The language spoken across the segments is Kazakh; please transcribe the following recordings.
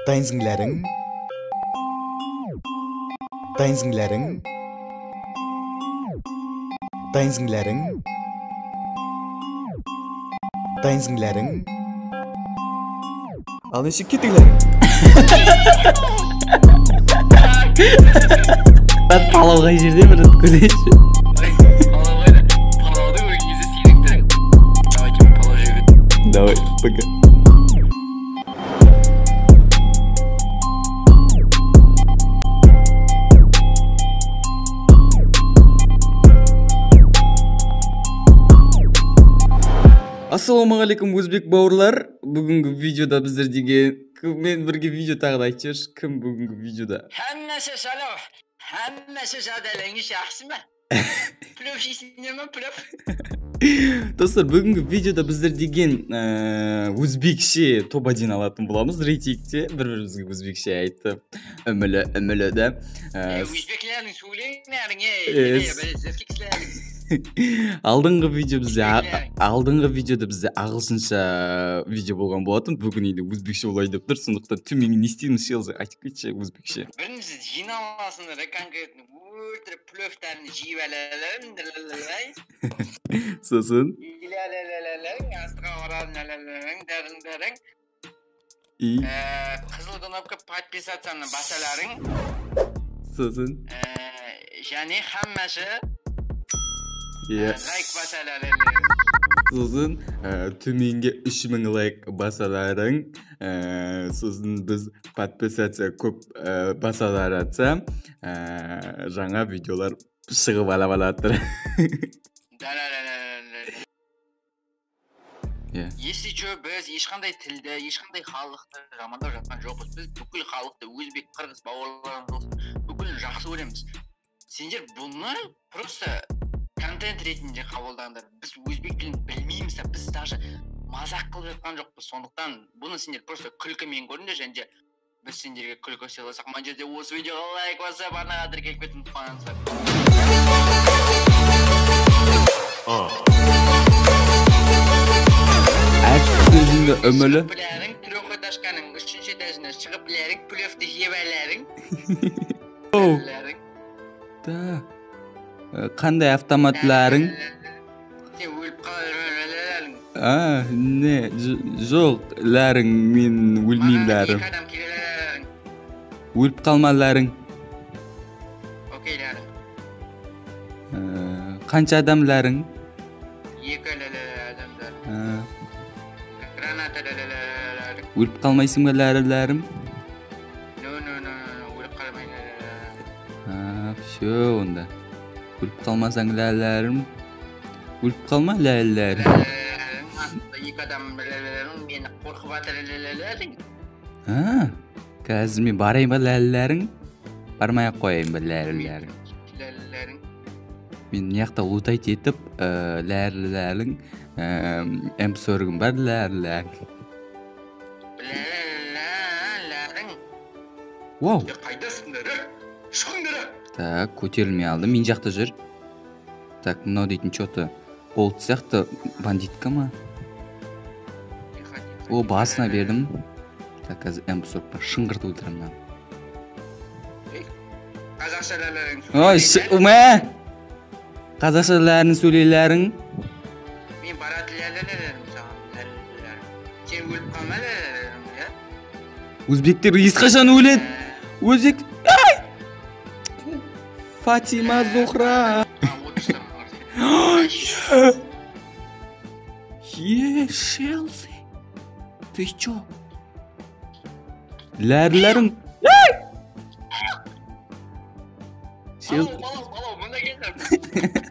Дайынсыңларың? Дайынсыңларың? Дайынсыңларың? Дайынсыңларың? Ал ендеше кетіңлерің. Брат, палау қай жерде, брат, көрейінші. Палау қайда? Палауды көрген кезде сенің. Давайте мен палау жеуге. Давай, пока. Ассалаумағалейкум, өзбек бауырлар. Бүгінгі видеода біздер деген кіммен бірге видео тағы да айтып жіберші, кім бүгінгі видеода? Һәммәсе сәлам. Һәммәсе жағдайларыңыз жақсы ма? Плов жейсіңдер ме, плов? Достар, бүгінгі видеода біздер деген өзбекше топ-1 алатын боламыз рейтингте. Бір-бірімізге өзбекше айтып, үмілі, үмілі да. Өзбектердің сөйлеңдерің, Алдыңғы видео бізде, алдыңғы видеода бізде ағылшынша видео болған болатын. Бүгін енді өзбекше болайын деп тұр. Сондықтан төменге не істейміз, Шелзи, айтып кетші өзбекше. Бірінші жиналасыңдар, конкретно өлтіріп пловтарын жеп алаларың. Сосын? Астыға бараларың. И? Қызыл кнопка подписацияны басаларың. Сосын? Және хаммасы лайк басаларың. Сосын төменге 3000 лайк басаларың. Сосын біз подписация көп басаларатса, жаңа видеолар шығып ала баратыр. Если чё, біз ешқандай тілді, ешқандай халықты жамандап жатқан жоқпыз. Біз бүкіл халықты, өзбек, қырғыз бауырларымыз болсын, бүкіл жақсы көреміз. Сендер бұны просто контент ретінде қабылдаңдар. Біз өзбек тілін білмейміз, біз даже мазақ қылып жатқан жоқпыз. Сондықтан бұны сендер просто күлкімен көріңдер, және де біз сендерге күлкі сыйласақ, мына жерде осы видеоға лайк басып, арнаға тіркеліп кетуді ұмытпаңыздар. Әр сөзіңді үмілі. Біләрің, трехэтажканың үшінші этажына шығып біләрің, пловты жеп аларың. Да. Қандай автоматларың? Сен өліп қаларың. А, не, жоқ, ләрің, мен өлмеймін ләрім. Екі адам келелерің. Өліп қалма ләрің. Окей, ләрің. Қанша адам ләрің? Екі адамдар. Граната ләрің. Өліп қалмайсың ба ләрі ләрім? No, no, no, өліп қалмаймын. А, всё, онда. Өліп қалмасаң ләләрім. Өліп қалма ләләрім. Екі адам ләләрім, мені қорқып жатыр ләләрім. А, қазір мен барайын ба ләләрің? Бармай ақ қояйын ба ләләрің? Ләләрің. Мен мына жақта лутайт етіп, ләләрің, М40-ым бар ләләрің. Ләләрің. Вау. Қайдасыңдар, шығыңдар. Так, көтерілмей алдым. Мен жақта жүр. Так, мынау дейтін чё-то болт сияқты бандитка ма? О, басына бердім. Так, қазір М40 шыңғыртып өлтіремін мынаны. Қазақша ләләрің. Ой, мә! Қазақша ләрін сөйлейлерің. Мен барады ләләрім саған, ләләрім. Сен өліп қалма ләләрім, иә? Өзбектер ешқашан өледі. Өзбек... Ай! Фатима Зухра. Е, Шелси. Ты чё? Ләрлерің. Палау, палау, палау, мында келдім.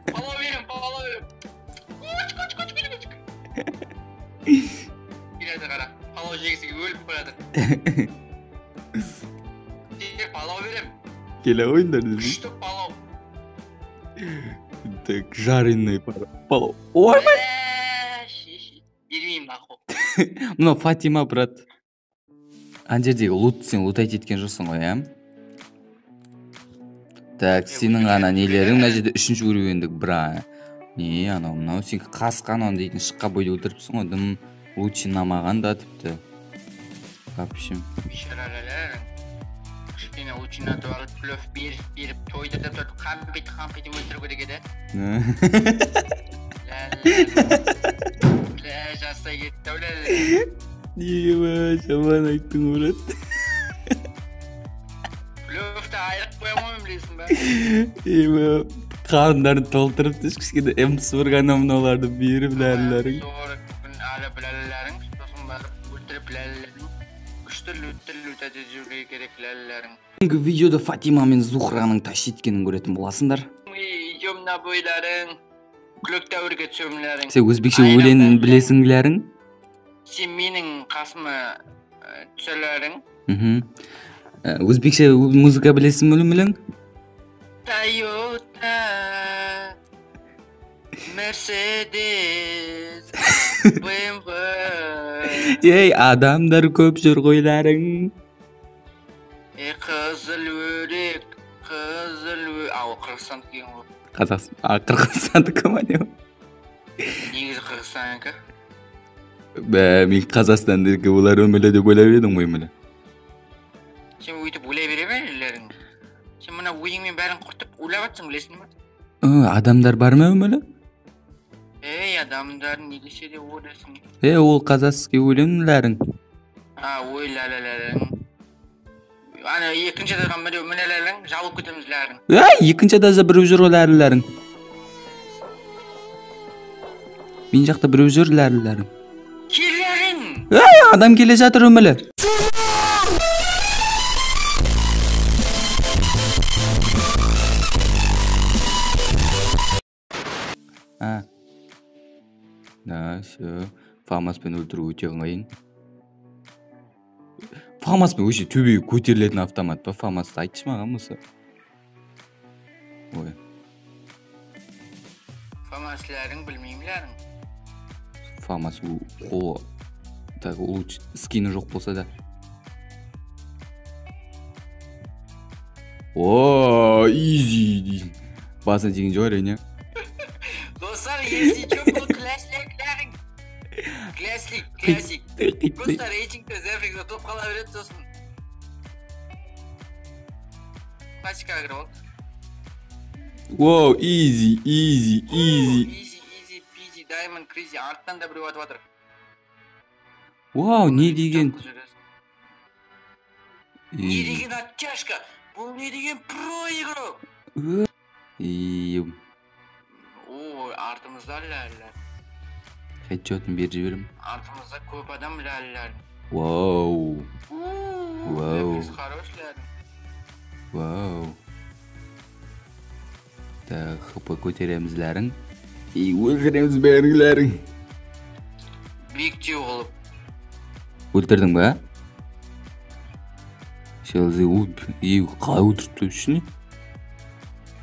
Палау берем, палау берем. Куч, куч, куч, куч, куч. Келеді қара, палау жегісі өліп барады. Палау берем. Келе қойыңдар дедім. Күшті палау. Так, жареный палау. Ойбай! Бермеймін нахуй. Мынау Фатима, брат. Ана жердегі лут, сен лутайт еткен жоқсың ғой, ә? Так, сенің ғана нелерің мына жерде үшінші уровеньдік, бра. Не, анау, мынау сен қасқа анау дейтін шыққа бойда өлтіріпсің ғой, дым лут жинамаған да тіпті. Вообще. Бейшараларың. Кішкене учинатып алып, плөф беріп, тойдырып тұрып, қамп етіп өлтіру керек еді. Лә, жастай кетті, лә. Неге жаман айттың, брат? Плөфті айырып қоямын, білесің ба? Еба, қарындарын толтырып түш, кішкене М40 анау мынауларды беріп ләлілерің. 40 күн алып ләлілерің, сосын барып өлтіріп ләлілерің. Күшті лүтті жүруге керек ләлілерің. Бүгінгі видеода Фатима мен Зухраның тащиткенін көретін боласыңдар. Идем на бойларың, күлік дәуірге түсемлерің. Сен өзбекше өлең білесің ләрің? Сен менің қасыма түселерің. Өзбекше музыка білесің бе, өлең? Тойота, Мерседес, БМВ. Ей, адамдар көп жүр қойларың. Қызыл өрік, қызыл өрік. А, ол Қырғызстандікі екен ғой. Қазақстан, а, Қырғызстандікі ма не? Негізі Қырғызстандікі. Бә, мен Қазақстандікі олар өмілі деп ойлап едім ғой, өмілі. Сен өйтіп ойлай бере ме, елдерің? Сен мына ойыңмен бәрін құртып ойлап жатсың, білесің бе? Адамдар бар ма өмілі? Ей, адамдар не десе де ойлайсың. Е, ол қазақский өлеңлерің. А, ой, лә-лә-ләләң. Ана екінші этажға мінелерің, жабылып кетеміз ләрің. Ей, екінші этажда біреу жүр ғой ләрілерің. Мен жақта біреу жүр ләрілерің. Келерің! Ей, адам келе жатыр өмілі. А. Да, все. Фамаспен өлтіру өте қиын. Фамаспен вообще төбеге көтерілетін автомат па? Фамасты айтшы маған осы. Ой. Фамасларың білмеймін. Фамас қолы так лучше скины жоқ болса да. О, изи дейсің. Басына тиген жоқ әрине. Достар, если чё, бұл классикларың. Классик, классик. Просто рейтингте Зефрик ұтылып қала береді сосын. Классикаға кіріп алды. Воу, изи, изи, изи. Изи, изи, пизи, даймонд, кризи. Арттан да біреу атып жатыр. Вау, не деген? Не деген оттяжка? Бұл не деген проигрыш? Ой, артымызда ләлілер. Хедшотын беріп жіберем. Артымызда көп адам ләлілер. Вау. Вау. Хорош ләлі. Вау. Так, хп көтереміз ләрің. И өлтіреміз бәрін ләрің. Биіктеу қылып. Өлтірдің ба? Шелзи и қалай өлтірді үшін?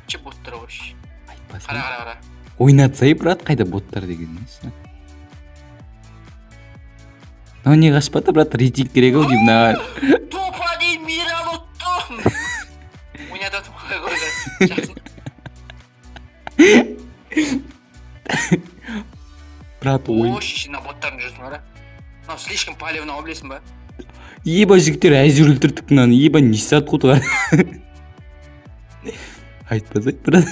Че боттар вообще? Айтпасың. Қара, қара, қара. Ойнатсай, брат, қайда боттар деген несі? Мынау не қашпады, брат, рейтинг керек ау деймін мынаған. Топ-1 мирал ұттым. Ойнатып қой қойды. Жақсы. Брат, ойын. О, шеше, мына боттардың жүрісін қара. Мынау слишком палевно, білесің ба? Еба, жігіттер, әзір өлтірдік мынаны. Еба, не сат қудылар. Айтпасай, брат,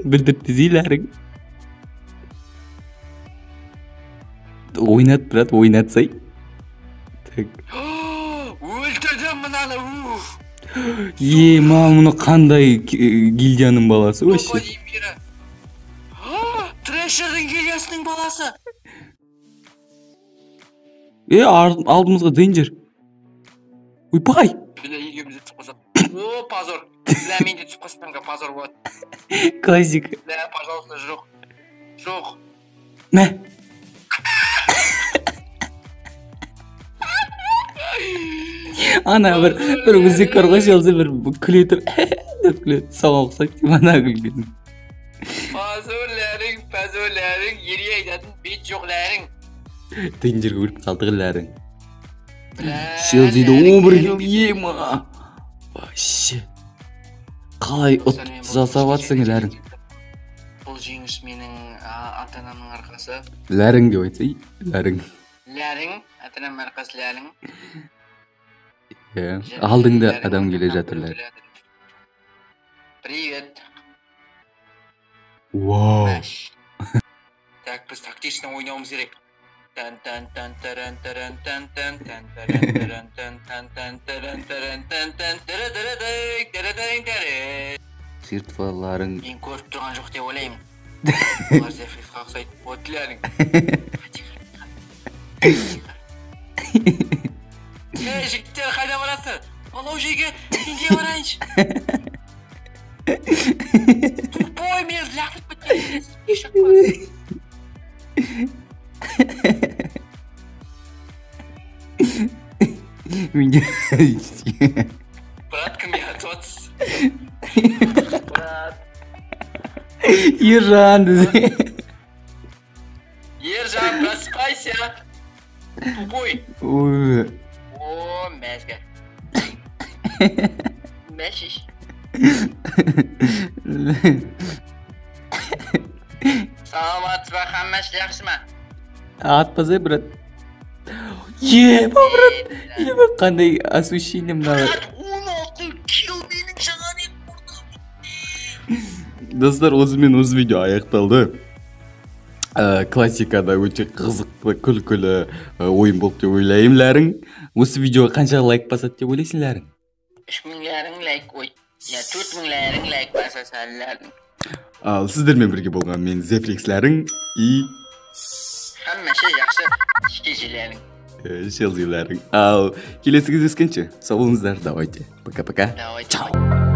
білдіртпесей ләрің. Ойнат, брат, ойнатсай. Так. Өлтірдім мынаны, уф. Е, ма, мұны қандай гильдияның баласы вообще? Трэшердің гильдиясының баласы. Е, алдымызға Дейнджер. Ойбай! Бля, екеуміз де түсіп қалсақ. О, позор. Бля, мен де түсіп қалсам, позор болады. Классика. Бля, пожалуйста, жоқ. Жоқ. Мә. Ана бір өзек бар ғой, желсе бір күле тұрып, деп күледі. Соған ұқсайды деймін, ана күлген. Позорларың, позорларың, ере айтатын бет жоқларың. Дейнджерге өліп қалдық ләрің. Шелзиді 11 килл, ема. Вообще. Қалай ұт жасап жатсың ләрің? Бұл жеңіс менің ата-анамның арқасы. Ләрің деп айтсай, ләрің. Ләрің, Атырам арқасыларың. Иә, алдыңда адам келе жатырлар. Привет. Вау. Мәш. Так, біз тактично ойнауымыз керек. Тан тан тан таран таран тан тан тан таран таран тан тан тан таран таран тан тан тара тара тың, тара тың, тара. Жертваларың. Мен көріп тұрған жоқ деп ойлаймын. Олар Зефрисқа ұқсайды. Отлярың. Ей, жігіттер, қайда барасыздар? Палау жеуге неге барайыншы? Тупой, мені лақтырып кеткен. Ешак бар. Менде. Брат, кімге атып жатсыз? Брат. Ержан десе. Ержан, просыпайся. Тупой. Ой. О, мәзгі. Мәшиш. Саламатсыз ба, hammasi yaxshimi? Атпасай, брат. Еба, брат. Еба, қандай освещение мына. Брат, 16 килл менің жаңа рекордым. Достар, осымен осы видео аяқталды. Классикада өте қызықты, күлкілі ойын болды деп ойлаймын ләрің. Осы видеоға қанша лайк басады деп ойлайсың ләрің? 3000 ләрің лайк ой. Я 4000 ләрің лайк басасаңларың. Ал сіздермен бірге болған мен Зефрикс ләрің и Hammasi yaxshi shejalaring. Шелзилерің. Ал келесі кездескенше сау болыңыздар, давайте. Пока-пока. Давайте. Чао.